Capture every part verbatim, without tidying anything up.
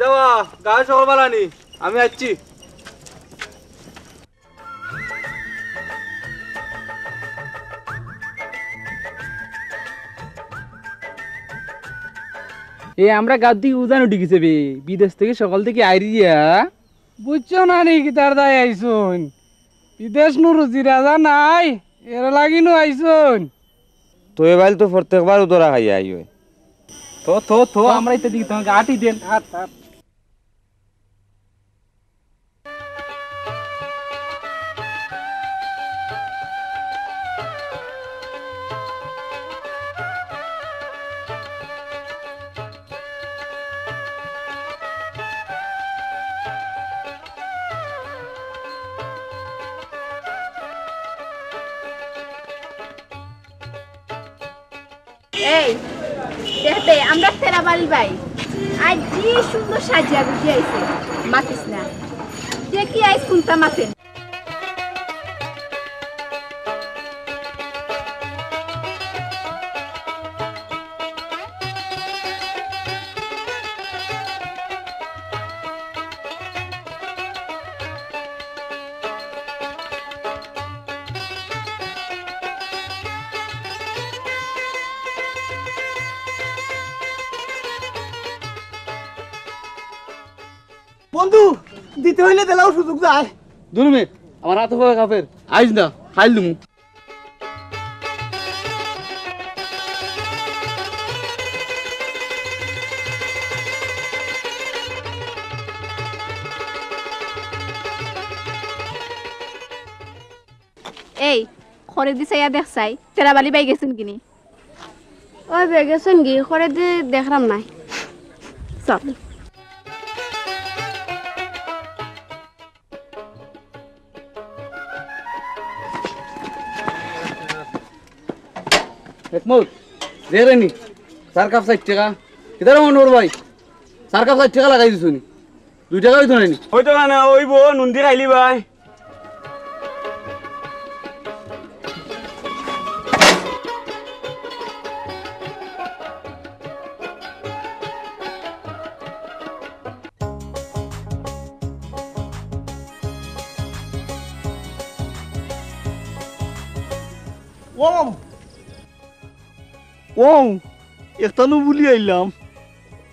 বাবা, গাঁও সকল বালা নি? আমি আইচ্ছি। এ, আমরা গাঁওত দি উজান উঠি গেছে বে, বিদেশ থাকি সকল থাকি আইরিয়া। বুঝছো না নি কিতার দায় আইছইন? বিদেশ নু রুজি রাজা নাই, এর লাগি নু আইছইন। তো এবার তো প্রত্যেকবার উদরা খাইয়া আইও। তো, তো, তো, আমরা ইতা দিকে তোমাকে আটি দেন, আট, আট। এই, দেখবে, আমরা তেরাবালি ভাই। আজ কি সুন্দর সাজিয়া গুজিয়া আইছে। মাতিস না। দেখি আইস কোনটা মাতে। বন্ধু, দিতে অইলে দিলাও সুযোগ যায়। দুরু বে, আমার আতো পাওয়ে কাফের। আইজ না, কাইল দিমু। এই, খরে দি চাইয়া দেখ চাই, তেরাবালি ভাই গেছইন গি নি? ওই বে গেছইন গি, খরে দি দেখরাম নায়। চল। হেকমত, দে রে নি, চার কাপ ষাইট টেকা। কিতা রে মনোহর ভাই, চার কাপ ষাইট টেকা লাগাই দিছো নি? দুই টেকা অইতো নায় নি? অইতো না, না, অইবো, নুন দি খাইলি ভাই। ও মামু। ও, একটানু বুলি আইলাম।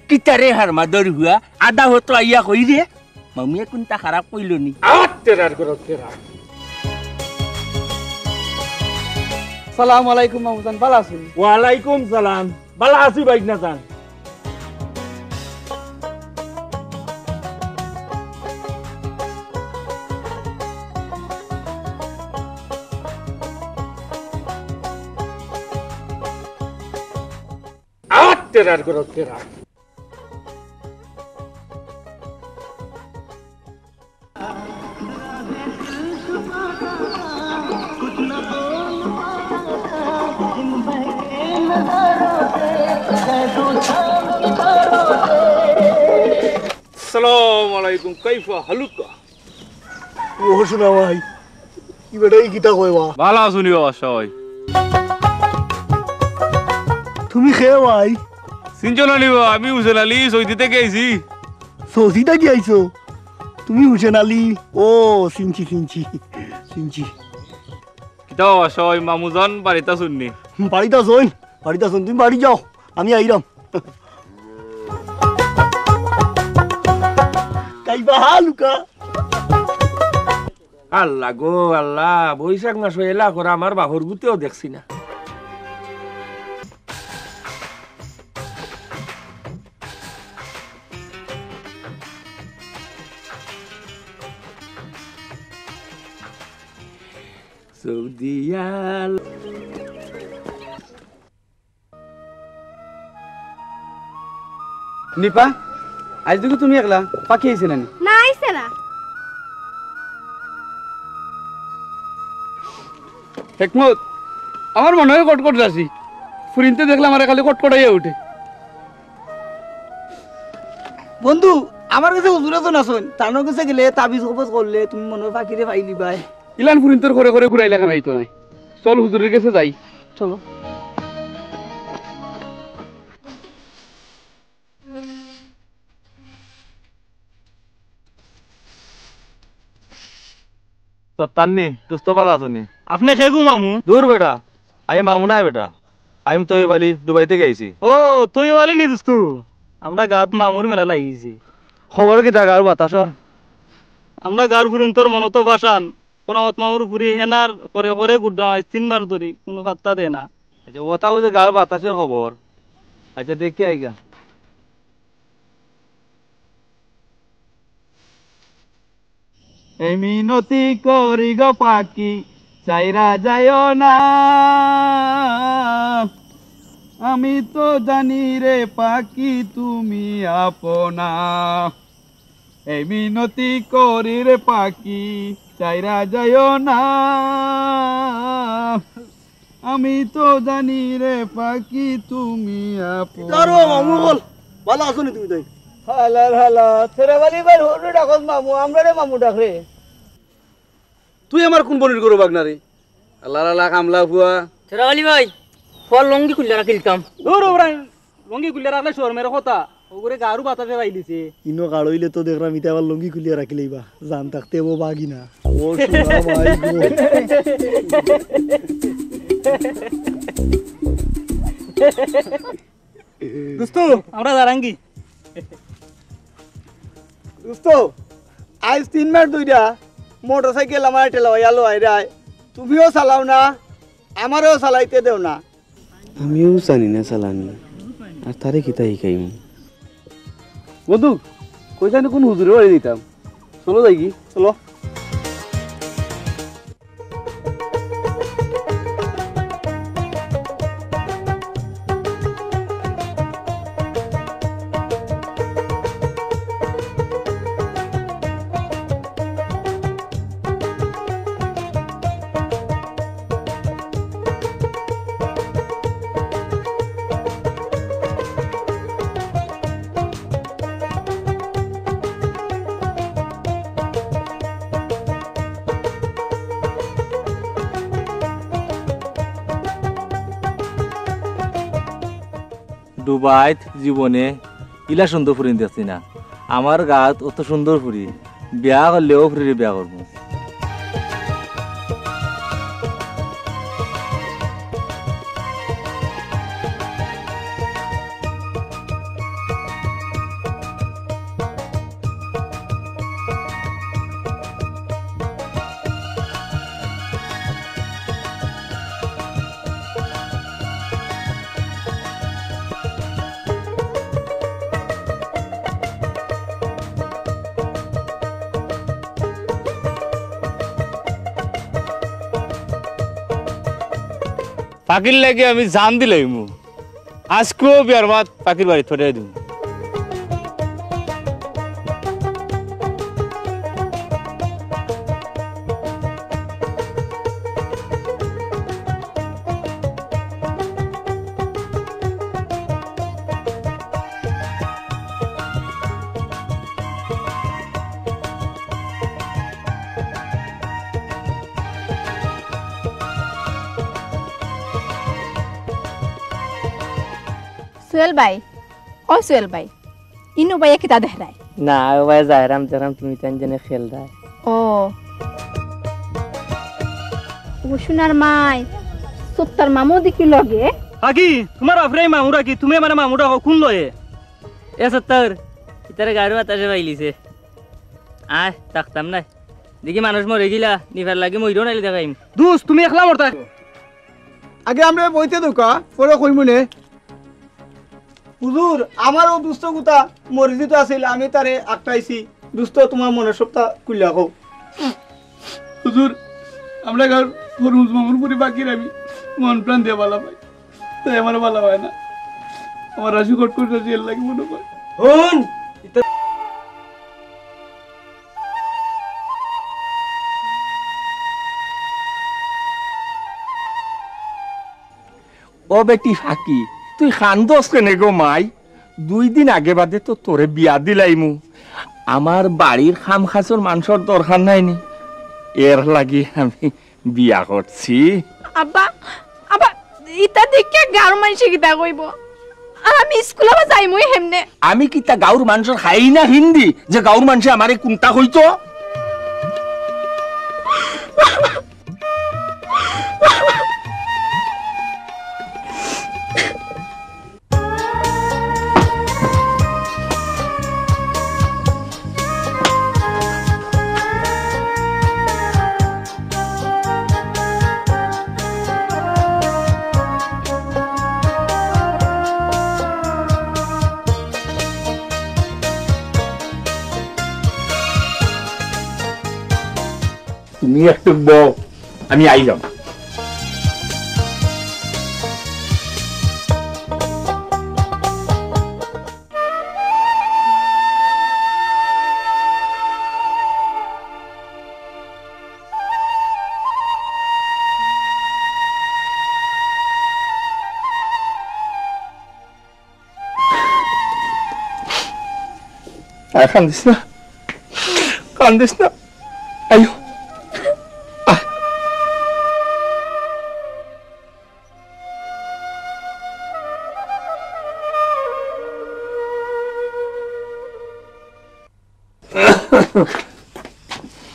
কিতারে হারমা দরহুয়া, আদা হতো আইয়া কই রে? মামুয়ে কোনটা খারাপ কইলো নি? আওয়াত তেরার করো তেরা। সালাম আলাইকুম মামুজান, বালা আছইন? ওয়ালাইকুম সালাম, বালা আছি ভাইগনা জান। আওয়াত তেরার করো তেরা। আসসালামু আলাইকুম, কাইফা হালুকা? ও সোনা ভাই, ই বেটা ই কিতা কয় বা? বালা আছইন নি বাবা সবাই? তুমি কে ভাই? চিনছো না নি বা? আমি হুসেন আলী, সৌদি থাকি আইছি। সৌদি থাকি আইছো? তুমি হুসেন আলী? ও, চিনছি, চিনছি, চিনছি। কিতা বাবা সবাই, মামুজান বাড়িত আছইন নি? বাড়িত আছইন, বাড়িত আছইন, তুমি বাড়ি যাও, আমি আইরাম। কাইফা হালুকা? আল্লাহ গো আল্লাহ, বৈশাখ মাস অইলা করা আমার বাপর গুতেও দেখছি না। সৌদিয়াল। নিপা, আইজ দেখি তুমি একলা, পাখি আইছে না নি? না, আইছে না। হেকমত, আমার মনে অয় কটকট যাচ্ছি। ফুরিন্তে দেখলে আমার খালি কটকটাইয়া উঠে। বন্ধু, আমার গেছে হুজুর একজন আছইন, তান গেছে গেলে তাবিজ কবজ করলে তুমি মনে অয় পাখিরে পাইলিবায়। ইলান ফুরিন্তর ঘরে ঘরে ঘুরাইলে কামাইতো নায়। চল হুজুরর গেছে যাই। চলো। সত্তারনি, দুস্ত ভালা আছনি? আপনে কে গু মামু? দূর বেটা, আমি মামু নায় বেটা, আমি তৈয়ব আলী, দুবাই থাকি আইছি। ও, তৈয়ব আলী নি দুস্তু? আমরার গাঁওত মামুর মেলা লাগিছে। খবর কিতা গাঁওর বাতাসর? আমরার গাঁওর ফুরিন্তর মনো তো ভাসান, কোনাওত মামুর ফুরি হেনার করে করে গুড্ডা আইজ তিনবার ধরি, কুনু পাত্তা দেয় না। আচ্ছা, ওটা ওই যে গাঁওর বাতাসর খবর। আচ্ছা, দেখি আইগা। এই মিনতি করি গো পাখি, চাইরা যাইও না। আমি তো জানি রে পাখি তুমি আপনা। এই মিনতি করি রে পাখি, চাইরা যাইও না। আমি তো জানি রে পাখি তুমি আপন। ইতারও মামু বল, ভালা আছনি তুমি তাই? হালার হালা, তোরা বালি ভাই হরু ডাকস মামু, আমরারে মামু ডাকরে। তুই আমার কুন বনির গরু বাগনা রে? আল্লাহ আল্লাহ কামলা ফুয়া। তোরা বালি ভাই, ফুয়ার লুঙ্গি খুলিয়া রাখিলতাম। দূর ওরা, লুঙ্গি খুলিয়া রাখলে শরমের কথা। ওগুরে গারু বাতাসে বাইলিছে। ইনো গাড় অইলে তো দেখরাম ইতা আবার লুঙ্গি খুলিয়া রাখিলাইবা। জান থাকতে ও বাগি না। ও সোনা ভাই গো। দোস্ত, আমরা দাঁড়াঙ্গি। দোস্ত, আইজ তিন মাস ধইরা মোটরসাইকেল আমার ঠেলাওয়াইয়া লওয়াইরায়। তুমিও চালাও না, আমারেও চালাইতে দেও না। আমিও জানি না চালানি, আর তারে কিতা শিখাইমু? বন্ধু, কই জানি কোন হুজুরে বাড়ি দিতাম। চলো যাইগি, চলো। ডুবাইত জীবনে ইলা সুন্দর ফুরিন দেখছি না। আমার গাত অত সুন্দর ফুরি, বিয়া করলে অউ ফুরিরে বিয়া করমু। পাখির লাগি আমি জান দিলাইমু। আইজকু বিয়ার বাদ পাখির বাড়িত পাঠাই দিমু। সোহেল ভাই, ও সোহেল ভাই, ইনো বাইয়া কিতা দেখরায়? না, ও ভাই যাইরাম, যাইরাম, তুমি তান জেনে খেল দায়। ও। ও সোনার মাই, সত্তার মামু দেখি লগে। আকি, তুমার বাফরে মামু রাখি, তুমি মানে মামু ডাকো, কুন লয়ে? এ সত্তার, ইতারে গারু বাতাসে বাইলিছে। আয়, থাকতাম নায়। দেখি মানুষ মরি গিলা, নিফার লাগি মইরো নাইলে দেখাইম। দুস, তুমি একলা মরতা। আগে আমরা বইতে দোকা, পরে কইমুনে। হুজুর, আমারও দুস্ত গুতা মরি যিতো আছিল, আমি তারে আটকাইছি। দুস্ত, তুমার মনের সবটা খুলিয়া কও। হুজুর, আমরা গাঁওর হরমুজ মামুর ফুরি বাকির আমি মন প্রাণ দিয়া বালা পাই। তাই আমার বালা পায় না। আমার আশু কট করে যাচ্ছে, এর লাগি মনে হয়। হুন, ইতা- ও বেটি ফাকি, তুই কান্দস কেনে গো মাই? দুই দিন আগে বাদে তো তোরে বিয়া দিলাইমু। আমার বাড়ির কাম কাজর মানষর দরকার নাই নি? এর লাগি আমি বিয়া করছি। আব্বা, আব্বা, ইতা দেখিয়া গাঁওর মানষে কিতা কইবো? আর আমি স্কুল আবার যাইমুই হেমনে। আমি কিতা গাঁওর মানষর খাই না হিন্দি যে গাঁওর মানষে আমারে কুন্তা কইতো? তুমি একটু বও, আমি আইলাম। আর কান্দিস না, কান্দিস না। আইও, আয়।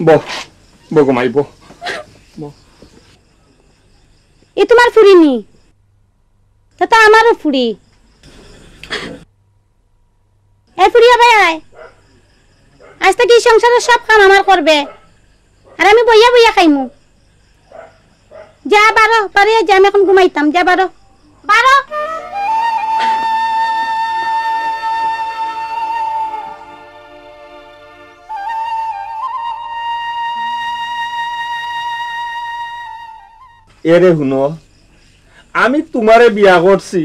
বও, বও গো মাই, বও। বও। ই তুমার ফুড়ি নি? তা তো আমারও ফুড়ি। এ ফুড়ি, আয়। আইজ থাকি ই সংসারর সব কাম আমার করবে, আর আমি বইয়া বইয়া খাইমু। যা বারো, বারো, যা, আমি এখন ঘুমাইতাম, যা বারো, বারো। এরে হুনো, আমি তুমারে বিয়া করছি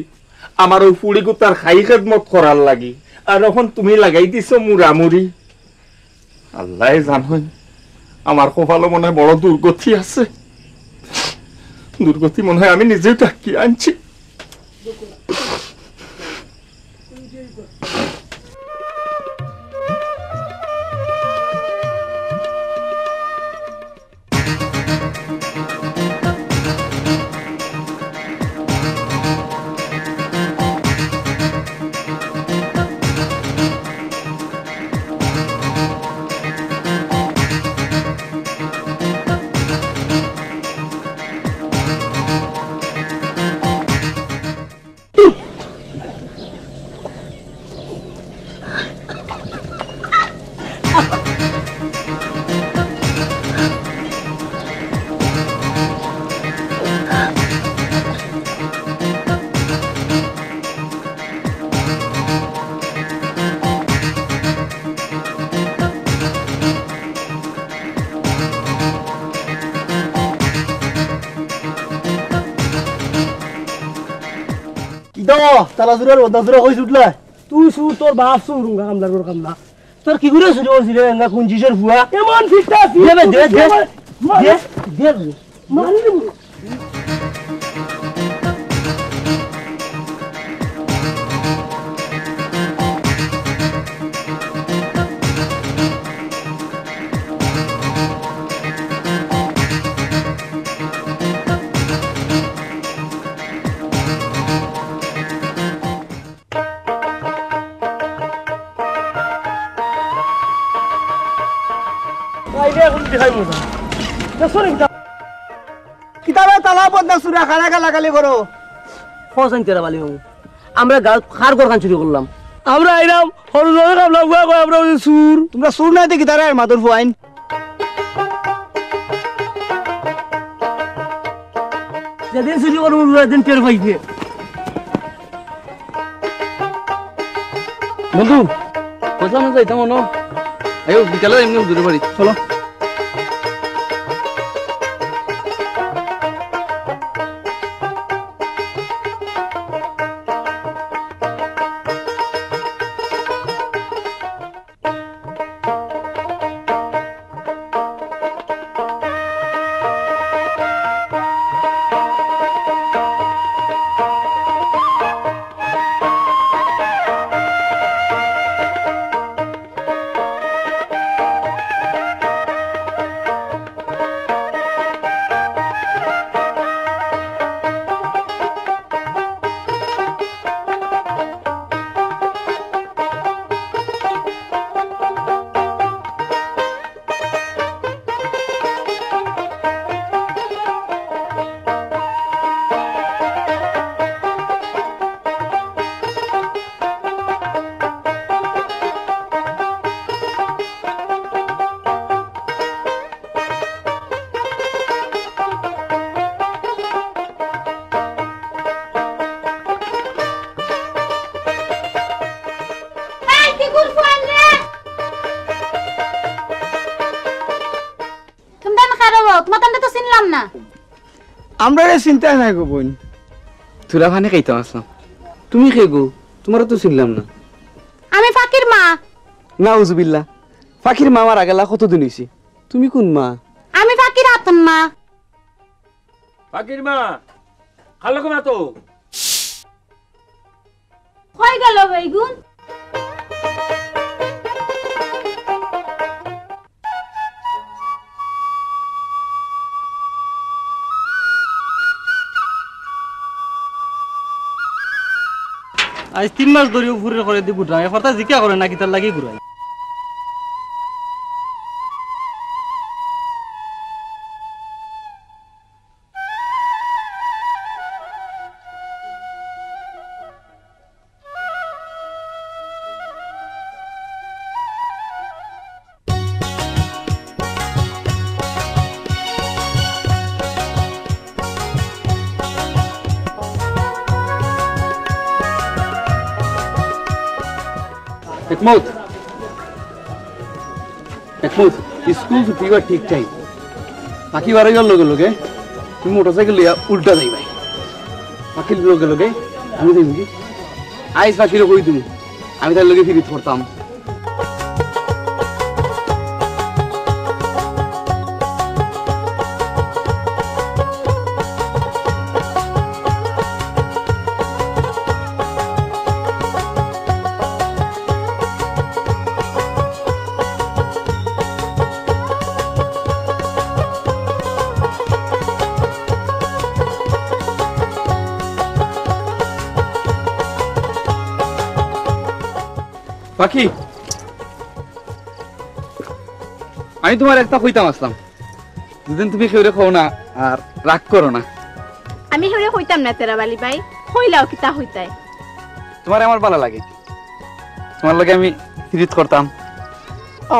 আমার অউ ফুড়িগুতার খাই খেদমত করার লাগি, আর অখন তুমি লাগাই দিছো মুড়ামুড়ি। আল্লায় জানইন, আমার কপালো মনে অয় বড় দুর্গতি আছে। দুর্গতি মনে অয় আমি নিজেউ ডাকিয়া আনছি। কিতা? তালা চুরার বদনা চুরা কই ছুটলা? তুই চুর, তোর বাপ চুর, উঙ্গা কামলার ঘর কামলা। তোর কি করে চুরি করছিল রে, এঙ্গা কুঞ্চিসর ফুয়া? এমন ফিটটা ফিট দে বে, দে, দে। মার। দে, দে। মারি দেবো। আইলে এখন দেখাই মজা। দেখছো নি কিতা? কিতাবে তালা বদনা চুরা খারা গালাগালি করো। খোঁজ আনতে রে বালি মামু। আমরা গাঁও খার ঘরখান চুরি করলাম। আমরা আইলাম, হরু জনে কামলা উয়া কয় আমরা ওই চুর। তোমরা চুর নায় তে কিতারে আর মাদুর ফুয়াইন। যেদিন চুরি করবো, ওই দিন টের পাইবে। বন্ধু, কইছিলাম না যাইতাম অনো। আইও, বিকালে এমনি হুজুরের বাড়ি। চলো। না। আমরারে চিনতায় নায় গো বইন। থুড়া পানি খাইতাম আছলাম। তুমি কে গো? তুমারে তো চিনলাম না। আমি ফাকির মা। নাউজুবিল্লাহ। ফাকির মা মারা গেলা কতদিন অইছে? তুমি কুন মা? আমি ফাকির আতন মা। ফাকির মা, খালো কো মা তো। কই গেল বেগুন? আইজ তিন মাস ধরি ফুরির ঘরেদি ঘুররাম, এ কথা জিকা করে না কিতার লাগি ঘুরাই। হেকমত, হেকমত, স্কুল ছুটি অইবার ঠিক টাইম। পাখি বারইবার লগে লগে তুমি মোটরসাইকেল লইয়া উল্টা যাইবায়। পাখির লগে লগে আমি যাইমু কি? আইজ পাখিরে কই দিমু, আমি তার লগে ফিরিত করতাম। পাখি, আমি তুমারে একটা কইতাম আছলাম, যুদি তুমি কেউরে কও না আর রাগ করো না। আমি কেউরে কইতাম না তেরাবালি ভাই, কইলাও কিতা কইতায়। তুমারে আমার ভালা লাগে, তুমার লগে আমি ফিরিত করতাম। ও,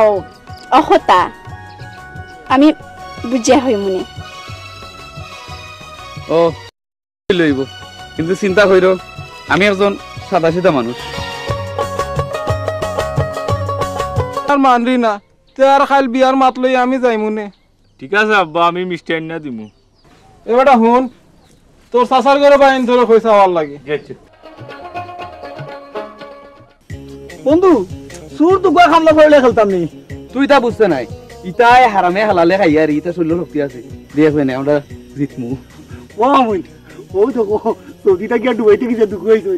অ কথা আমি বুঝিয়া কইমুনে। ও, লইব। কিন্তু চিন্তা কইরো, আমি একজন সাদাসিধা মানুষ। আর মানরি না, তে আর কাইল বিয়ার মাত লই আমি যাইমু নে। ঠিক আছে আব্বা, আমি মিষ্টি আইন্না দিমু। এ বেটা হুন, তোর চাচার ঘরো বাইন ধরে কইছে আমার লাগি। বন্ধু, চুর তো গুয়া খামলা পড়লে খেলতাম নি। তুই তা বুঝতে নাই, ইতায় হারামে হালালে খাইয়ার, ইতা শরীরো শক্তি আছে। দেখ বেনে, আমরা জিতমু। ও মামুন, ও দেখো, সৌদি থাকি আর দুবাইতে গিয়া দুঃখ হইছে।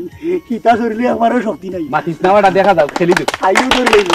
ইতা শরীরে আমারও শক্তি নাই। মাতিস না বেটা, দেখা যাও, খেলি দেখ। আইও ধরে লইব।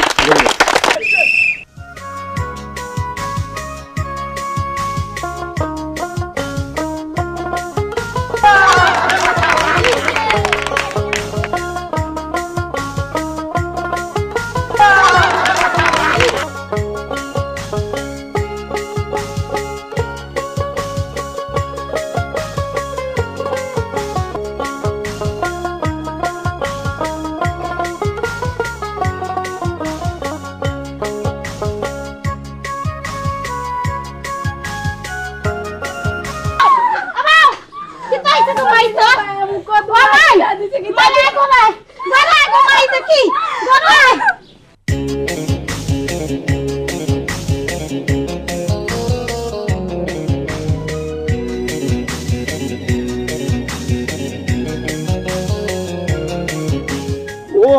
ও,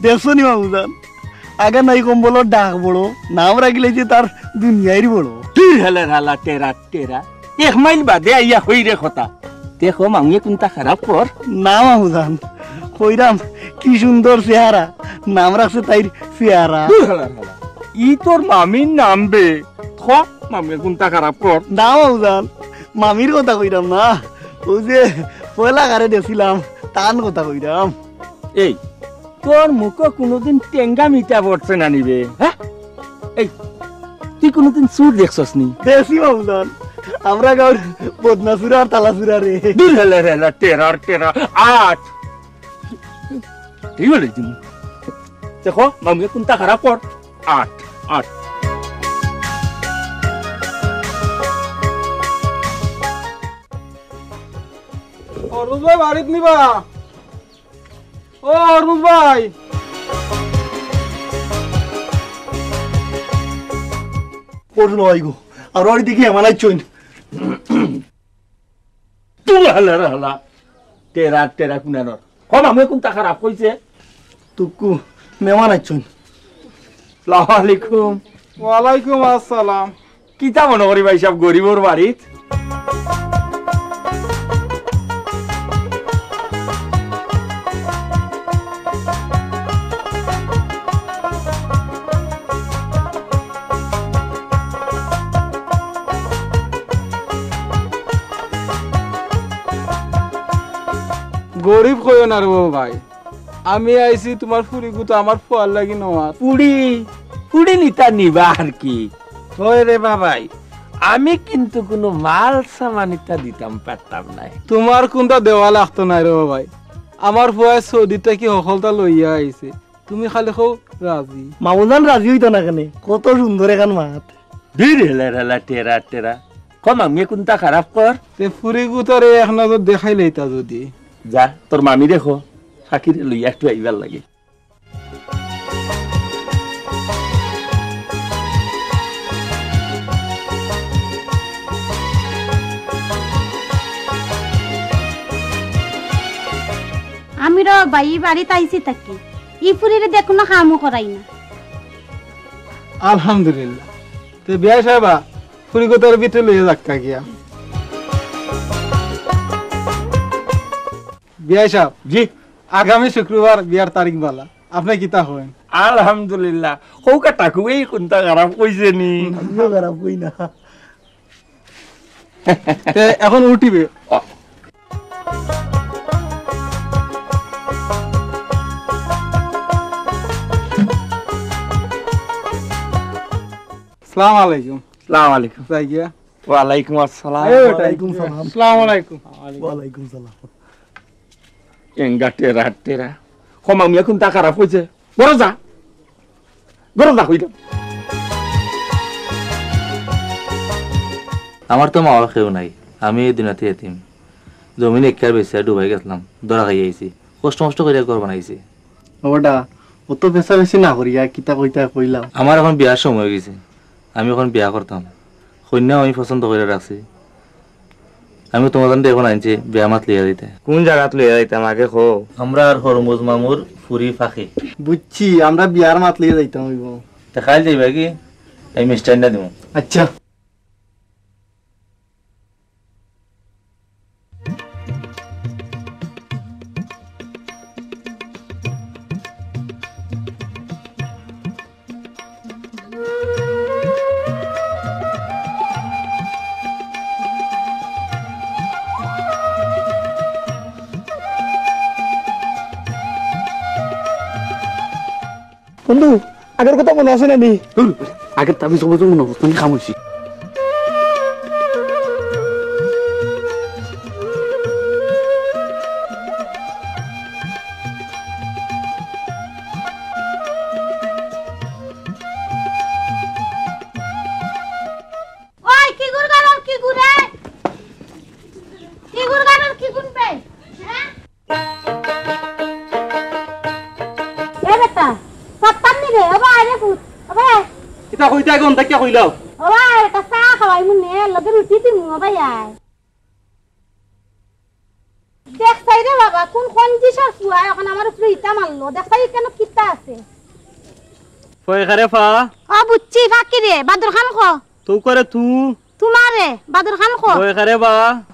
দেখছো নি মামুজান? আগে নাই কম্বলর ডাক বড়, নাম রাখিলে যে তার দুনিয়ার বড়। তুই হেলার হালা টেরা টেরা। এক মাইল বাদে আইয়া কইরে কথা। দেখো, মামিয়ে কুনতা খারাপ কর? না মামুজান, কইরাম কি সুন্দর চেহারা, নাম রাখছে তাইর পেয়ারা। দূর হালার হালা। ই তোর মামির নাম বে। খ, মামিয়ে কুনতা খারাপ কর? না মামুজান, মামির কথা কইরাম না, অউ যে পয়লা কারে দেখছিলাম, তান কথা কইরাম। এই, তোর মুখো কুনুদিন টেঙ্গা মিঠা পড়ছে না নি বে, হ্যাঁ? এই, তুই কুনুদিন চুর দেখছস নি? দেখছি মামুজান, আমরা গাঁওর বদনা চুরা আর তালা চুরা রে। দূর হেলার হালা, টেরার টেরা, আট। ঠিক বলে তুমি। দেখো, মামিয়ে কুনতা খারাপ কর, আট, আট। অরুণ ভাই বাড়িত নিবা? ও অরুণ ভাই। করলো আইগো। আর ওই দিকে এমন আইছইন। তুই হালা রে হালা, টেরা টেরা কুনানোর। ক মামুয়ে কুনটা খারাপ কইছে? তুকু মেমান আইছইন। সালাম আলাইকুম। ওয়ালাইকুম আসসালাম। কিতা মনো করি ভাইসাব গরিবর বাড়িত? গরিব কইও না রে বা ভাই, আমি আইছি তুমার ফুরিগুতা আমার ফুয়ার লাগি নেওয়াত। ফুরি? ফুরি নিতা নিবা আর কি। অয় রে বা ভাই, আমি কিন্তু কুনু মাল সামান ইতা দিতাম পারতাম নায়। তুমার কুনতা দেওয়া লাগতো নায় রে বা ভাই, আমার ফুয়ায় সৌদি থাকি হকলতা লইয়া আইছে। তুমি খালি কও রাজি। মামুজান রাজি অইতা না কেনে? কত সুন্দর এখান মাত। দুর হেলা হেলা টেরা টেরা। ক মামুয়ে কুনটা খারাপ কর? তে ফুরিগুতারে এক নজর দেখাইলাইতা যুদি। যা, তোর মামিরে ক, ফাকিরে লইয়া একটু আইবার লাগি। আমি রে বা, ই বাড়িত আইছি থাকি। ই ফুরিরে দিয়া কুনু কামও করাই না। আলহামদুলিল্লাহ। তে বিয়াই সাহেবা, ফুরিগুতারে ভিতরে লইয়া যাউক্কা গিয়া। বিয়াই সাহেব, জি। আগামী শুক্রবার বিয়ার তারিখ বালা। আপনে কিতা কইন? আলহামদুলিল্লাহ। কউক্কা টাকু, এই কুনটা খারাপ কইছে নি? আমিও খারাপ কই না। তে এখন উঠিবে। সালাম আলাইকুম। সালাম আলাইকুম। যাই গিয়া। ওয়ালাইকুম আসসালাম। এই ওটা। ওয়ালাইকুম সালাম। আসসালামু আলাইকুম। ওয়ালাইকুম সালাম। এঙ্গা টেরা টেরা। ক মামুয়ে কুনটা খারাপ কইছে? ঘরো যা। ঘরো যা কইলাম। আমার তো মা বাবা কেউ নাই, আমি এই দুনিয়াতে এতিম। জমিন এক কার বেচিয়া ডুবাই গেছলাম, ধরা খাইয়া আইছি। কষ্ট মষ্ট করিয়া ঘর বানাইছি। ও বেটা, অত বেচাবেচি না করিয়া কিতা কইতা কইলাও। আমার এখন বিয়ার সময় অই গেছে, আমি এখন বিয়া করতাম। কইন্যাও আমি পছন্দ করিয়া রাখছি। আমি তুমার জন্য এখন আনছি বিয়া মাত লইয়া যাইতে। কুন জাগাত লইয়া যাইতাম আগে কও? আমরার হরমুজ মামুর ফুরি ফাকি। বুঝছি, আমরা বিয়ার মাত লইয়া যাইতাম অইবো। তে কাইল যাইবা কি? আমি মিষ্টাইন না দিমু। আচ্ছা। বন্ধু, আগর কথা মনো আছে না নি? ধুর, আগর তাবিজ কবজ মনো অইবো না নি, খামোশি। ওই, কি গুর গারর, কি গুরে? কি গুর গারর, কি গুনবে? হ্যাঁ? এ বেটা, সত্তার নি রে, ও ভাই রে পুত, ও ভাই। কিতা কইতা এখন, তা কিয়া কইলাও? ও ভাই, একটা চা খাওয়াই মনে, লগে রুটি দিমু, ও ভাই আয়। দেখছাই রে বাবা, কোন কঞ্জিসর ফুয়া এখন আমার উপরে ইটা মারলো। দেখছাই কেন কিতা আছে? ফয় খারে ফা। ও বুঝছি, ফাকি রে, বাদর খান খ। তু করে তু। তুমারে, বাদর খান খ। ফয় খারে বা।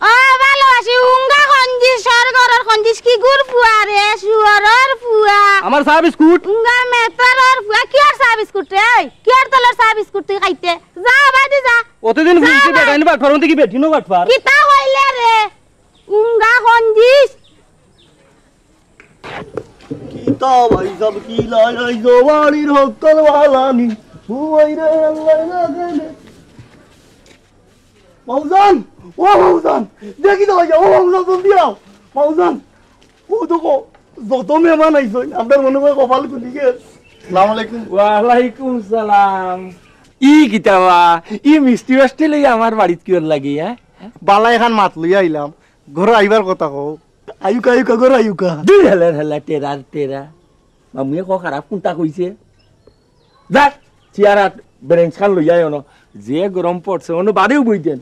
ও ভালোবাসি, উঙ্গা কঞ্জিসর ঘরর কঞ্জিস কি গুর ফুয়া রে, শুয়রর ফুয়া। আমার চা বিস্কুট। উঙ্গা মেতারর ফুয়া, কিয়র চা বিস্কুট রে? এই, কিয়র তলর চা বিস্কুট তুই খাইতে? যা, বাদি যা। অতদিন যা বুঝছি ভাই। বেটাইন বাটফার, অন্তে কি বেটিনও বাটফার? কিতা কইলে রে? উঙ্গা কঞ্জিস। কিতা ভাই সাব, কি লাগাইছো বাড়ির হক্কল বালানি? হুয়াই রে আল্লাহ না জানে। মাউজান, ও মাউজান, দেখি তো ভাই, ও মাউজান, জলদি আও। মাউজান, ও তো কো-, যত মেহমান আইছইন, আমরার মনে হয় কপাল খুলি গেছে। আসসালামু আলাইকুম। ওয়ালাইকুম সালাম। ই কিতা বা, ই মিষ্টি বাষ্টি লইয়া আমার বাড়িত কিওর লাগি, হ্যাঁ? বালা এখান মাত লইয়া আইলাম, ঘরো আইবার কথা কও। আইউক্কা, আইউক্কা, ঘরো আইউক্কা। দুই হেলার হেলা, টেরার টেরা। মামুয়ে ক খারাপ কুনটা কইছে? যা, চেয়ার আর বেঞ্চ খান লইয়া আয় অনো। যে গরম পড়ছে, অনো বাদেউ বই দেন।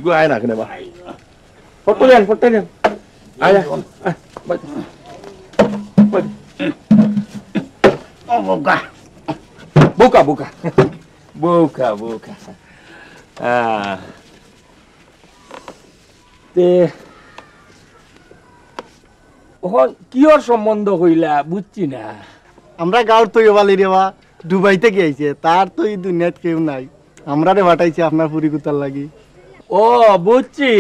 গো, আয় না কেনে বা? ফটো দেন, ফটো দেন। আয়, আয়, আয়, বাই। বাই। ও বোকা। বোকা, বোকা। বোকা, বোকা। আহ। তে, অখন কিওর সম্বন্ধ কইলা, বুঝছি না। আমরা গাঁওর তৈয়ব আলী রে বা, ডুবাই থাকি আইছে, তার তো ই দুনিয়াত কেউ নাই। আমরারে পাঠাইছে আপনার ফুরি কুতার লাগি। ও, বুঝছি।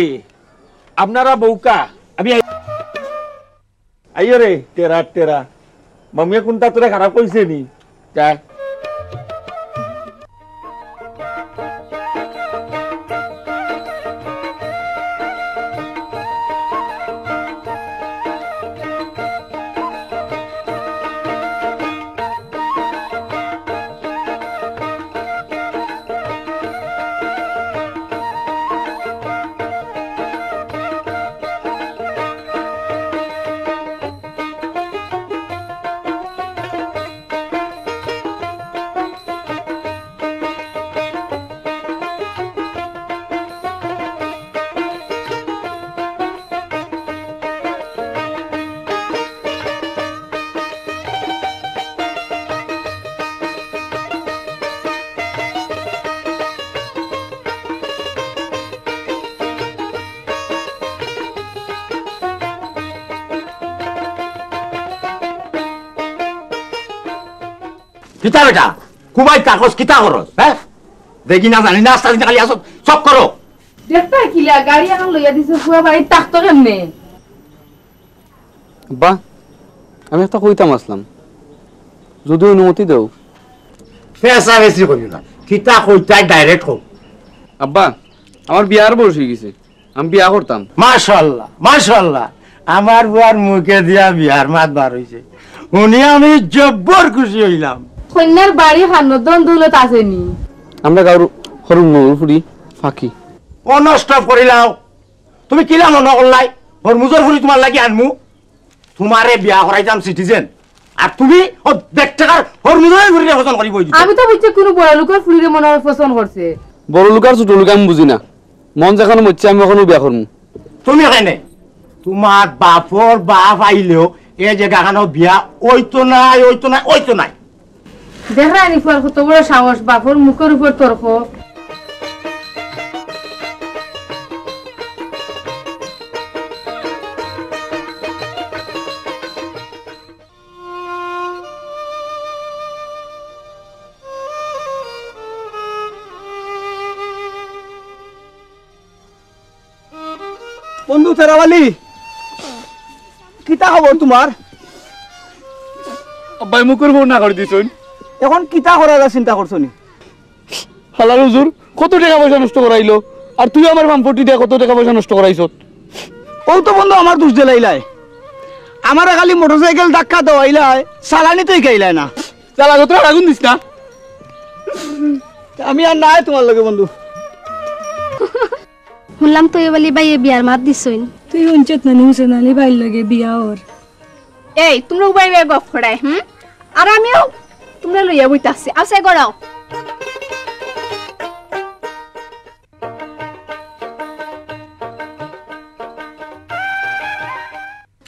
আপনারা বউকা। আমি আই-, আইও রে, টেরা, টেরা। মামিয়ে কুনটা তোরে খারাপ কইছে নি? যা। কিতা বেটা? কুবাই থাকস, কিতা করস? হে? দেখি না জানি না, আস্তা দিন খালি আসো, চুপ করো। দেখতা কিলা, গাড়ি এখন লইয়া দিছে, ফুয়া বাড়িত থাকতো কেমনে? আব্বা, আমি একটা কইতাম আসলাম, যদি অনুমতি দেও। পেঁচাপেঁচি করিও না, কিতা কইতায় direct কও। আব্বা, আমার বিয়ার বয়স অইগেছে, আমি বিয়া করতাম। মাশাআল্লাহ, মাশাআল্লাহ, আমার ফুয়ার মুখে দিয়া বিয়ার মাত বার অইছে, হুনি আমি জব্বর খুশি অইলাম। কইন্যার বাড়ি খানো, ধন দৌলত আছে নি? আমরা গাঁওর হরমুজর ফুরি ফাঁকি। অনো stop করিলাও। তুমি কিলা মনো করলায় হরমুজর ফুরি তুমার লাগি আনমু? তুমারে বিয়া করাইতাম citizen, আর তুমি অউ বেকটেকার হরমুজর ফুরিরে পছন্দ করিবায়। আমি তো বুঝছি কুনু বড় লোকর ফুরিরে মনো অয় পছন্দ করছে। বড় লোক আর ছোট লোক আমি বুঝি না, মন যেখানো মইচ্ছে আমি অখানো বিয়া করমু। তুমি কেনে? তুমার বাপর বাপ আইলেও এ জাগাখানো বিয়া অইতো নায়, অইতো নায়, অইতো নায়। দেখরায়নি ফুয়ার কত বড় সাহস, বাপর মুখর উপর তর্ক। বন্ধু তেরাওয়ালি, কিতা খবর তুমার? আব্বায় মুখর বউ না করি দিছইন। এখন কিতা করার চিন্তা করছো নি? হালার হুজুর, কত টেকা পয়সা নষ্ট করাইলো, আর তুই আমার পাম্পটি দিয়া কত টেকা পয়সা নষ্ট করাইছত। অউ তো বন্ধু আমার দুষ দিলাইলায়, আমারে খালি মোটরসাইকেল ধাক্কা দেওয়াইলায়, চালানি তো হিকাইলায় না। চালা গতরে আগুন দিস না। আমি আর নাই তুমার লগে বন্ধু। হুনলাম তৈয়ব আলী ভাইয়ে বিয়ার মাত দিছইন। তুই হুনছত না নি হুসেন আলী ভাইর লগে বিয়া অর? এই, তুমরা উবাই উবাই গফ করায়, হুম? আর আমিও তুমরারে লইয়া বইতাছি। আও, সাই গড়াও।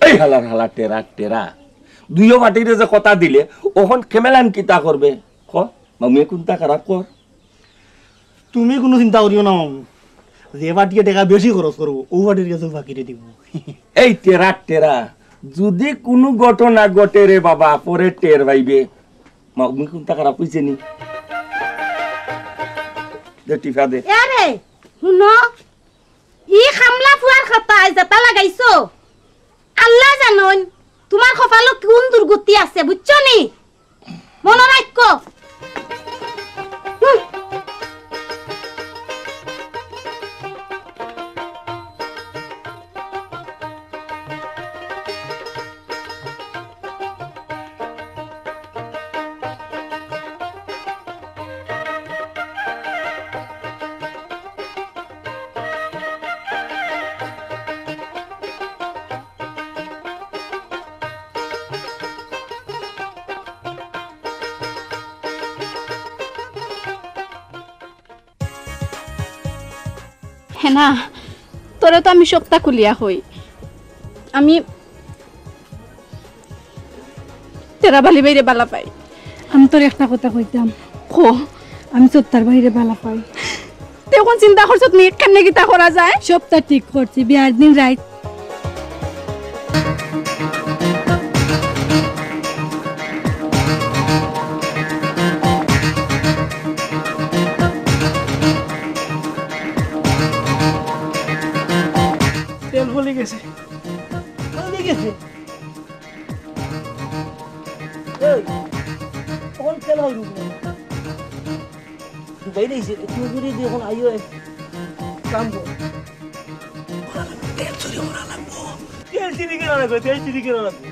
এই হালার হালা টেরা টেরা। দুইও পার্টিরে যে কথা দিলে, অখন কেমলান কিতা করবে? ক, মামুয়ে কুনটা খারাপ কর? তুমি কুনু চিন্তা করিও না মামু, যে পার্টিয়ে টেকা বেশি খরচ করবো, অউ পার্টির গেছে ফাঁকিরে দিমু। এই টেরা টেরা, যুদি কুনু ঘটনা ঘটে রে বাবা, পরে টের পাইবে। মামু কুনটা খারাপ কইছে নি? দে টিফা দে। এরে, হুনো, ই কামলা ফুয়ার কথায় যেতা লাগাইছো, আল্লায় জানইন তুমার কপালো কুন দুর্গতি আছে, বুঝছো নি? মনো রাখো। হুম। হে না, তোরে তো আমি সবটা খুলিয়া কই। আমি তেরা বালি বাইরে বালা পাই। আমি তোর একটা কথা কইতাম। কো। আমি সত্তার বাইরে বালা পাই। তে অখন চিন্তা করছত নি কেনে কিতা করা যায়? সবটা ঠিক করছি, বিয়ার দিন রাইত। তেল ফুলি গেছে। ফুলি গেছে। এই, অখন তেল অইবো না। বাইরে আইছে, তুই যদি দিয়ে অখন আইও, এক কাম কর। তেল চুরি করা লাগবো। তেল চুরি করা লাগবো, তেল চুরি করা লাগবো।